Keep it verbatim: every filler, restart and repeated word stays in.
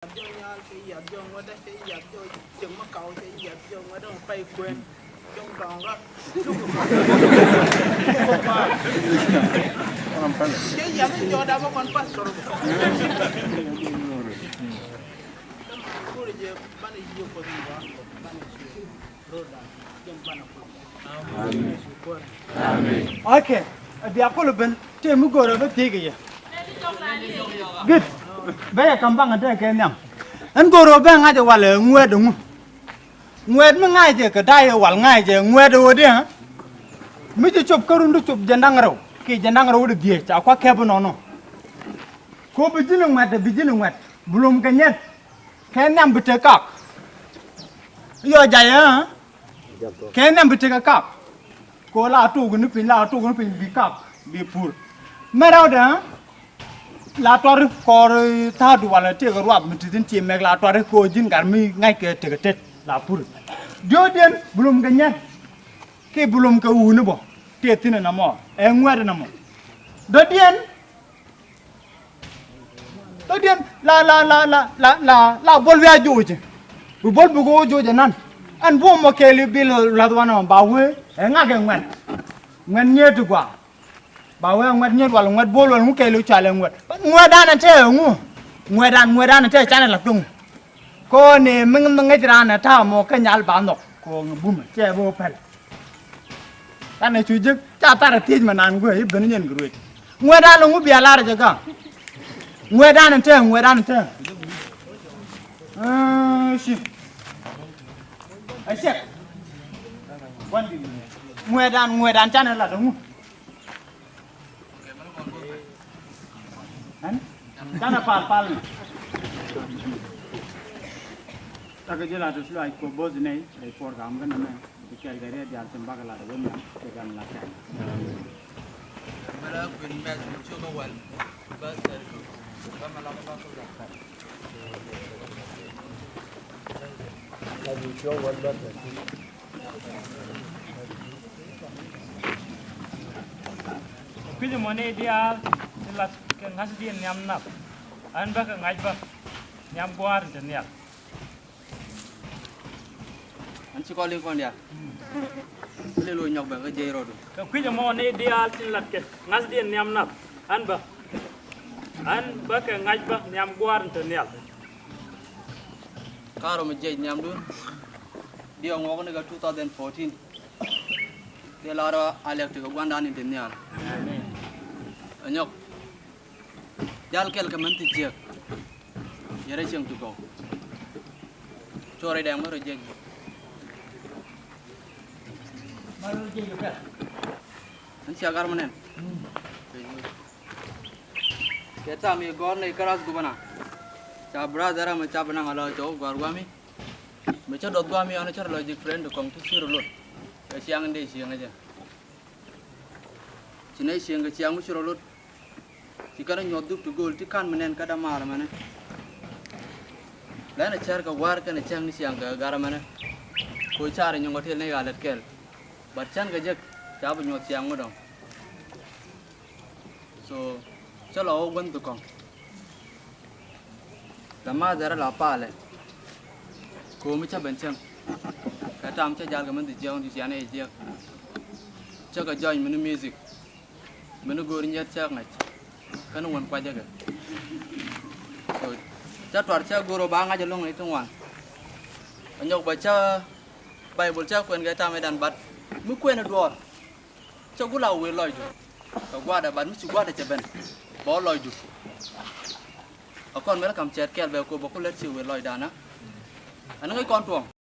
Jɔŋ Nyaal cɛ yiath, jɔŋ Ŋuɛ̈tdä cɛ yiath, jɔŋ Cieŋ Mäkaw cɛ yiath, jɔŋ Ŋuɛ̈tdä mɛ pay kuën, jɔŋ Dɔŋ Rɔt. Cɛ yiath ni jɔɔda bä kɔn pastor bä. Kurɛ jɛ banɛ yiëë Kuɔth in wa, banɛ cië. Rodan, jɛn banɛ Kuɔth. Amen. Amen. Okay. Bia kolo ben tëë mi go̱o̱rä bä thiec kɛ yɛ. Git. Bä yɛ ka̱m baŋ tëë kɛ nhiam. Ɛn go̱o̱rä bä ŋa̱c ɛ wal ɛ ŋuɛ̈t ɛŋu. Ŋuɛ̈t mi ŋa̱c jɛ kɛ da̱a̱ yɛ wal ŋa̱c jɛ ŋuɛ̈t ɛ ɣöö diɛ. Mi ci cop kä run ti cop jiɛn da̱ŋ rɛw kiɛ jiɛn da̱ŋ rɛw ti dhieec ca kua̱ kɛp inɔnɔ. Ko bi ji̱n ɛ ŋuɛ̈t ɛ bi ji̱n ɛ ŋuɛ̈t bi lom kɛ nyɛt. Kɛ nhiam bi tek kak. Yɔ jay ɛ. Kɛ nhiam bi tekɛ kak. Ko la tok ni piny, la tok ni piny bi kak bi pur. Mɛ rɛwdɛ la tɔri kɔr tha̱a̱du walɛ tëëkɛ ruap mi ti thi̱n ci mɛk la tɔri ko ji̱n gat mi ŋa̱ckɛ tekɛ tet la pur. Diɔ̱ɔ̱diɛn bi lom kɛ nyɛn. Ki bi lom kɛ wuni bɔ tëë thi̱n ɛn amɔ ɛ ŋuɛ̈t ɛn amɔ. Dɔ̱diɛn Tɔ diɛn la la la la la la la buɔl wi̱i̱ a jo̱o̱cɛ. Bi buɔl bi kɛ wä jo̱o̱cɛ nan. Ɛn buɔ̱m mɔ kɛɛli bi luath wanɛ mɔ ba wee ɛ ŋak ɛ ŋuɛt. Ŋuɛt nyieet ti gɔaa. Ba wee ɛ ŋuɛt nyieet wal ŋuɛt buɔl wal ŋu kɛɛli wä cual ɛ ŋuɛt. Ŋuɛt dan ɛ tɛɛ ŋu. Ŋuɛt dan ŋuɛt dan ɛ tɛɛ canɛ lath kä ŋu. Kɔn ɛ mi ŋäc raan ɛ ta̱a̱ mɔ kä nyal ba nhɔk kɔn bumɛ cɛ bi wä pɛl. Canɛ cu jek ca thar ɛ thiec mɛ naan guɛ i̱ ben nyɛn kɛ ruec. Ŋuɛt dan ɛ ŋu bia lar jɛ ga̱. Ŋuɛt dan ɛ tɛɛ ŋuɛt dan ɛ tɛɛ. Ci ɛ cɛk. Ŋuɛt dan ŋuɛt dan canɛ lat ɛ ŋu. Ɛn canɛ pal pal ni. Takɛ ji̱ la ti suluac kɔ bo̱th nɛy rɛy puɔr kam kä nɛmɛ. Bi kɛl kɛ riet diaal cin bakɛ lat ɛ wä nhiam kɛ gam lat kɛl. Bala kuin mɛth mi cuk ɛ wal ba thɛr kɛ ba ma lat ba kɛ lat. Kui̱c ɛmɔ ni diaal ti lat kɛ ŋa̱thdiɛn nhiam nath. Ɣän bä kɛ ŋa̱c bä nhiam gua̱a̱r in te nhial. Ɣän ci kɔn liŋ kɔn diaal. Lel wä nyɔk bɛ kä jiɛc rɔɔdu. Kɛ kui̱c ɛmɔ ni diaal ti lat kɛ ŋa̱thdiɛn nhiam nath. Ɣän bä ɣän bä kɛ ŋa̱c bä nhiam gua̱a̱r in te nhial. Karɔ mi jiɛc nhiamdun. Diɛ ŋuɔk ni kɛ two thousand fourteen. Diɛ lar a lɛk ti kɛ gua̱ndan in te nhial. Ɛ nyɔk. Jal kɛl kɛ mɛn thi jiɛk. Yɛrɛ cieŋ ti gɔw. Cuɔrɛ dɛŋ mɛ rɔ jiɛk. Ɛn cia gar mɛ nɛn. Kɛ tam i̱ gɔ̱r nɛy kärath gubäna. Ca brother amɛ ca bi naŋ a lɔ cɔw gɔ̱a̱r guami. Mi cä duɔth guami ɔn cä rɔ lɔ ji̱ friend kɔŋ ti ci rɔ lot. Kɛ ciaŋ in dee cieŋ ɛ jɛ. Ci nɛy cieŋ kɛ ciaŋ mi ci rɔ lot. Ci kɛn nyuɔth dhuk ti gööl ti ka̱n mi nɛn kä dämaar ɛmɛnɛ. Lɛn ɛ cär kɛ gua̱a̱r kɛn ɛ cäŋ ni ciaŋ kɛ gar ɛmɛnɛ. Koc car ɛ nyɔŋ kɛ tëël nɛy ɣa̱ lät kɛl. But cän kɛ jek ca bi nyuɔth ciaŋ mi dɔ̱ŋ. So cä lɔ wä guänh dhukɔ̱ŋ. La mathɛrä la palɛ. Ko̱o̱mi cä ben cäŋ. Kɛ tam cä jal kɛ min dhi jiɛk wun ti cianɛ jiɛk. Cä kɛ jɔny mini music. Mini go̱o̱r nyiet cä ŋa̱c. Kɛn wän kuacä kɛ. So cä tuar cä go̱o̱r ba ŋa̱c ɛlɔ̱ŋ ni ti ŋuan. Anyɔk bä cä Baibol cä kuɛn kɛ tam idan bat mi kuɛn iduɔɔr. Cä gula wëë lɔcdu kɛ gua̱a̱dɛ bat mi ci gua̱a̱dɛ cɛ ben bɛ wä lɔcdu. Ɛ kɔn mɛl kam cɛɛt kɛɛl bɛ kop bɛ ku lät ci wëë lɔcdanä. Ɛn ŋäc kɔn tuɔ̱ŋ.